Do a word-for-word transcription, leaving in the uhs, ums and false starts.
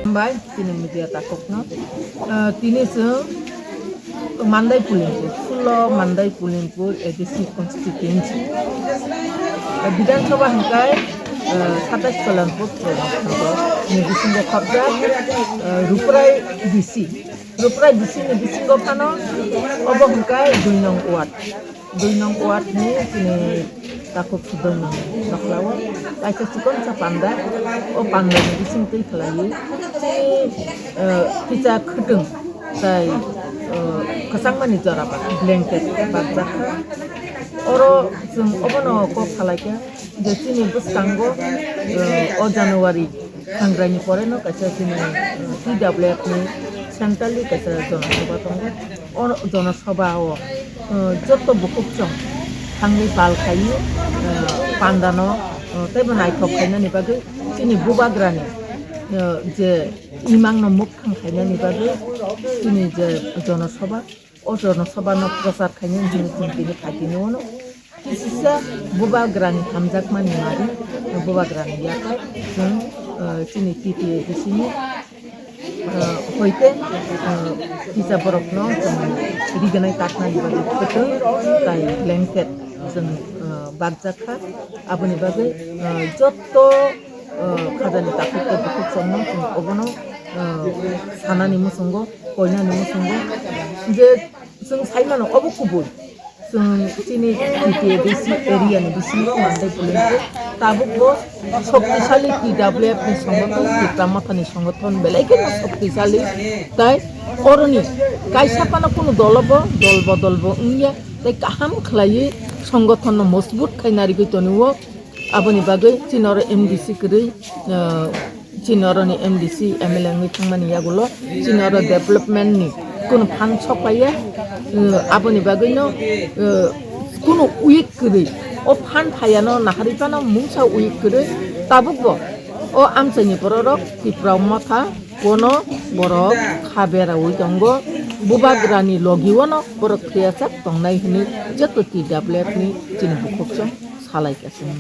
Hambai, tini media takhukno. Ah, tini chwng Mandai Pulimpur, sullo Mandai Pulimpur A D C constituency. Ah, Bidhan Sabha hwnkhe, ah, satais Kalyanpur Puraniya ni bisingo khopjak, ah, Ruprai B C. Ruprai B C ni bisingo phano obo hwnkhe dui nong ward. Dui nong ward ni chini takhuk sudom nokla o kaisa chikon sa panda. O panda ni bising twi khlaiwi chini, eh, kisa khwtwng tai, eh, kwchangmani jora ba blanket bajak kha. Oro chwng obono kok salai kha je chini bwskango, eh, o January Thangrai ni pore no kaisa chini, eh, T W F ni centrally kaisa jonosabha tongo. O jonosabha o, eh, joto bukhuk chwng thangwi pal khaiwi, eh, panda no, eh, teibo naithok khainani bagwi chini bubagrani, eh, je imang no mukthang khainani bagwi chini je jonosabha, o jonosabha no prochar khainani hwnwi chwng tini phaikhe nugo no. Kisisa bubagrani hamjakmani mari, bubagrani yaphai chwng, eh, chini T T A D C ni, eh, hoite, eh, kisa borokno chwng riganai taknani bagwi kwtwng tai blanket chwng, eh, bakjak kha. Aboni bagwi, eh, jotto, eh, khajani takhuk tei bukhuk chwngno chwng obono, eh, sanani muchungo, koinani muchungo je Chwng sai mano, obo kubui. Chwng chini T T A D C area ni bisingo Mandai Pulimpur tabukbo shoktisali T W F ni songothon, Tipra Mothani songothon belai kheno shoktisali. Tai oroni kaisa phano kunu dolobo dol bodolbo wngya, tai kaham khlaiwi songothonno mojbut khai narigwi tonio. Aboni bagwi chini oro M D C kwrwi, ah, chini oroni M D C, M L A wngwi thangmani yagulo chini oro development ni kunu phan sok paiya. Ah, aboni bagwino, ah, kunu weak kwrwi, o phan phaiya no naharwi phano mungsa weak kwrwi tabukbo o amchaini bororok Tipra Motha bono borok kha beraui tongo, bubagrani logi o no borok thwiyasak tongnai hwnwi joto T W F ni chini bukhuk chwng salai kha chwng.